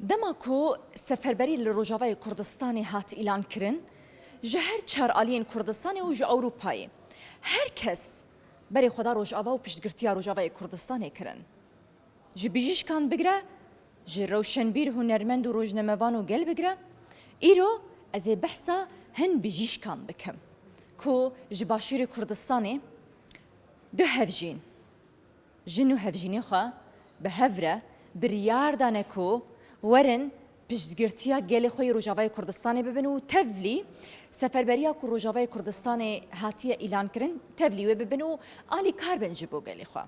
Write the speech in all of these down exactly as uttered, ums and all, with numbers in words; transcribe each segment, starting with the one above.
Dema ku seferberî li Rojavayê Kurdistanê hat îlan kirin, ji her çar aliyên Kurdistanê û ji Ewropayê her kes berê xwe da Rojava û piştgirtiya Rojavayê Kurdistanê kirin. Ji bijîşkan bigire, ji rewşenbîr, hunermend û rojnamevan û gel bigire, îro ez ê behsa hin bijîşkan bikim ku ji Başûrê Kurdistanê du hevjîn, jin û hevjînê xwe bi hev re biryar dane ku werin piştgirtiya gelê xwe yê Rojavayê Kurdistanê bibin û tevlî seferberiya ku Rojavayê Kurdistanê hatiye îlan kirin, tevlî wê bibin û alîkar bin ji bo gelê xwe.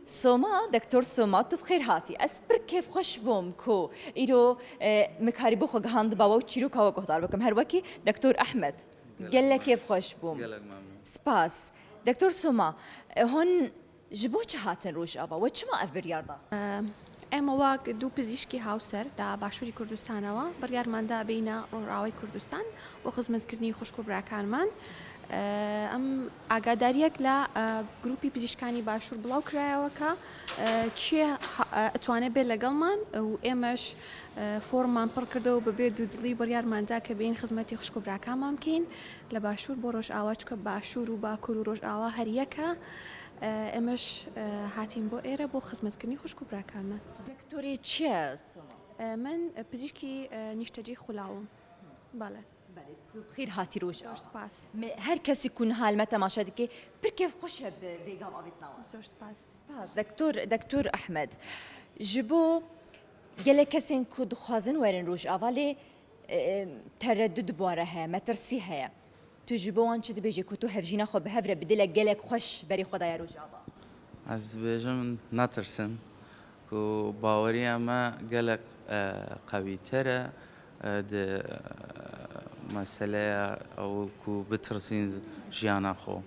Soma, Doktor Soma, tu bi xêr hatî. Ez pir kêfxweş bûm ku îro, e, min karîbû xwe gihandiba we û çîroka we guhdar bikim. Her wekî Doktor Ehmed. Gelek kêfxweş bûm. Gelek memnûn. Spas. Doktor Soma, e, hûn ji bo çi hatin Rojava? We çima ev biryar da? Em, ema wek du pizîşkî hawser da Başûrî Kurdistanê we, biryarman da bêyne Rojavayê Kurdistan bo xizmetkirinî xwişk û birakanman. Em agadariyek la, e, grûpî pizîşkanî Başûr bilaw kiraye weke, e, kê ha-, e, etwane bê legelman û êmeş, e, forman pir kirde û bi bê dûdilî biryarman da ke bêyîn xizmetî xwişk û birakanman bikîn. Li Başûr bo Rojava, çunke Başûr û Bakur û Rojava her yek e. E, êmeş, e, hatîn bo êre bo xizmetkirinî xwişk û birakanman. Tu doktorê çi ye, Soma? E, min, e, pizîşkî, e, niştecî xulaw im. Bale. Belê, tu bi xêr hatî Rojava. Zor spas. Me, her kesî ku niha li me temaşe dike, pir kêfxweş e bi vê gav avêtina wan. Zor spas. Spas. Doktor, Doktor Ehmed, ji bo gelek kesên ku dixwazin werin Rojava lê, e, tereddud bi wan re heye, metirsî heye. Tu ji bo wan çi dibêjî ku tu hevjîna xwe bi hev re bidî, gelek xweş berê xwe daye Rojava? Ez dibêjim netirsin. Ku baweriya me gelek, e, qewîtir e, e, di, e, meseleya ew ku bitirsîn jiyana xwe.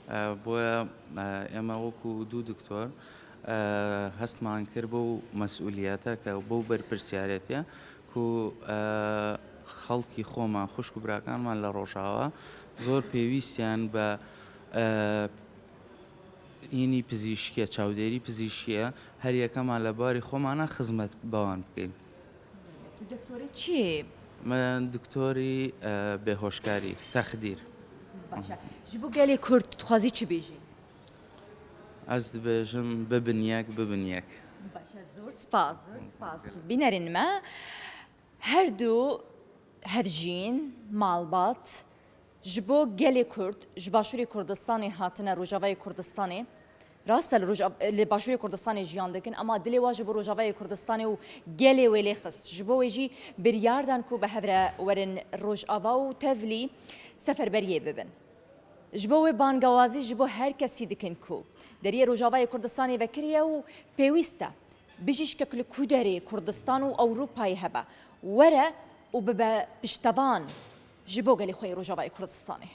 E, boye, e, ême wekû du doktor, e, hestman kir bo mesûliyeteke, bo berpirsiyaretiye ku, e, xelkî xwe me, xwişk û birakanman li Rojava zor pêwîstiyan be, e, Înî pizîşkiye, çavdêrî pizîşkiye, her yekema li barî xwe mane xizmet bi wan bikeyn. Doktorê çi? Me doktorî, e, bêhoşkarî, texdîr. Baş e. Ji bo gelê Kurd dixwazî çi bêjî? Ez dibêjim bibin yek, bibin yek. Baş e, zor spas, zor spas. Bînerên me, her du hevjîn, malbat, ji bo gelê Kurd, ji Başûrê Kurdistanê hatine Rojavayê Kurdistanê. Rast e, li Rojav-, li Başûrê Kurdistanê jiyan dikin, ema dilê wa ji bo Rojavayê Kurdistanê û gelê wê lê xist. Ji bo wê jî biryar dan ku bi hev re werin Rojava û tevlî seferberiyê bibin. Ji bo wê bangewazî ji bo her kesî dikin ku deriyê Rojavayê Kurdistanê vekiriye û pêwîst e bijîşkek li ku derê Kurdistan û Ewropayê hebe, were û bibe piştevan ji bo gelê xwe yê Rojavayê Kurdistanê.